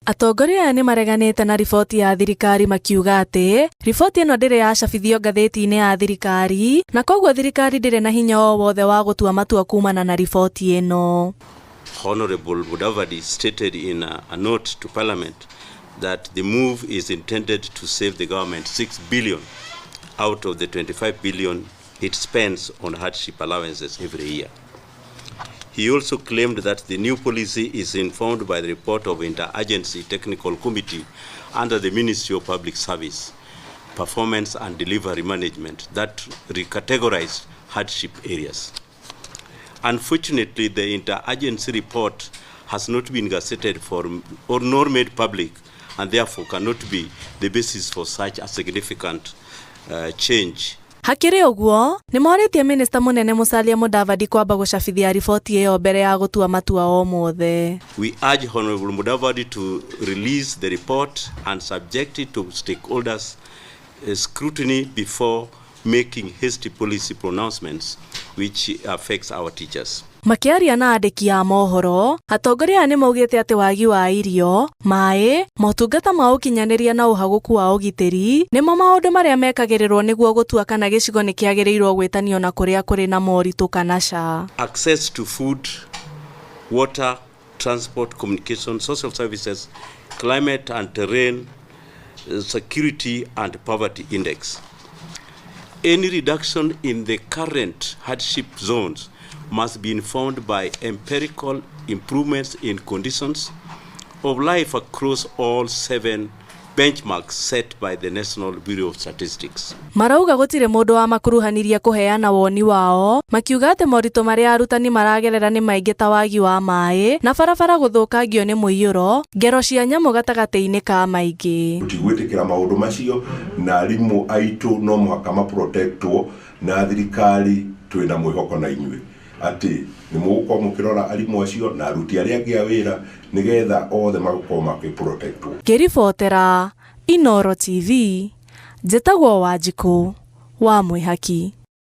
Atongoria aya nĩ mareganĩte na riboti ya thirikari makiuga atĩ riboti ĩno ndĩrĩ yacabithio ngathĩti-inĩ ya thirikari na koguo thirikari ndĩrĩ na hinya o wothe wa gũtua matua kumana na riboti ĩno. Honorable Mudavadi stated in a note to Parliament that the move is intended to save the government 6 billion out of the 25 billion it spends on hardship allowances every year. He also claimed that the new policy is informed by the report of Interagency Technical Committee under the Ministry of Public Service, Performance and Delivery Management that recategorized hardship areas. Unfortunately, the interagency report has not been gazetted for or nor made public and therefore cannot be the basis for such a significant change. Hakĩrĩ ũguo, nĩ morĩtie minista mũnene Musalia Mudavadi kwamba gũcabithia riboti ĩyo mbere ya gũtua matua o mothe. We urge Honorable Mudavadi to release the report and subject it to stakeholders' scrutiny before making hasty policy pronouncements which affects our teachers. Makĩaria na andĩki a mohoro, atongoria aya nĩ maugĩte atĩ wagi wa irio, maĩ, motungata ma ũkinyanĩria na ũhagũku wa ũgitĩri nĩmo maũndũ marĩa mekagĩrĩrwo nĩguo gũtua kana gĩcigo nĩ kĩagĩrĩirwo gwĩtanio na kũrĩa kũrĩ na moritũ kana ca. Access to food, water, transport, communication, social services, climate and terrain, security and poverty index. Any reduction in the current hardship zones must be informed by empirical improvements in conditions of life across all seven benchmarks set by the National Bureau of Statistics. Marauga gũtirĩ mũndũ wa makuruhanirie kũheana woni wao, makiuga atĩ moritũ marĩa arutani maragerera nĩ maingĩ ta wagi wa maĩ na barabara gũthũkangio nĩ mũiyũro, ngero cia nyamũ gatagatĩ-inĩ ka maingĩ. Tũtigwĩtĩkĩra maũndũ macio na arimũ aitũ no mũhaka maprotectwo na thirikari twĩna mwĩhoko na inyuĩ atĩ nĩ mũgũkorwo mũkĩrora arimũ acio na aruti arĩa angĩ a wĩra nĩgetha othe magũkorwo makĩprotectwo. Ngĩribotera Inooro TV, njĩtagwo Wanjikũ wa Mwĩhaki.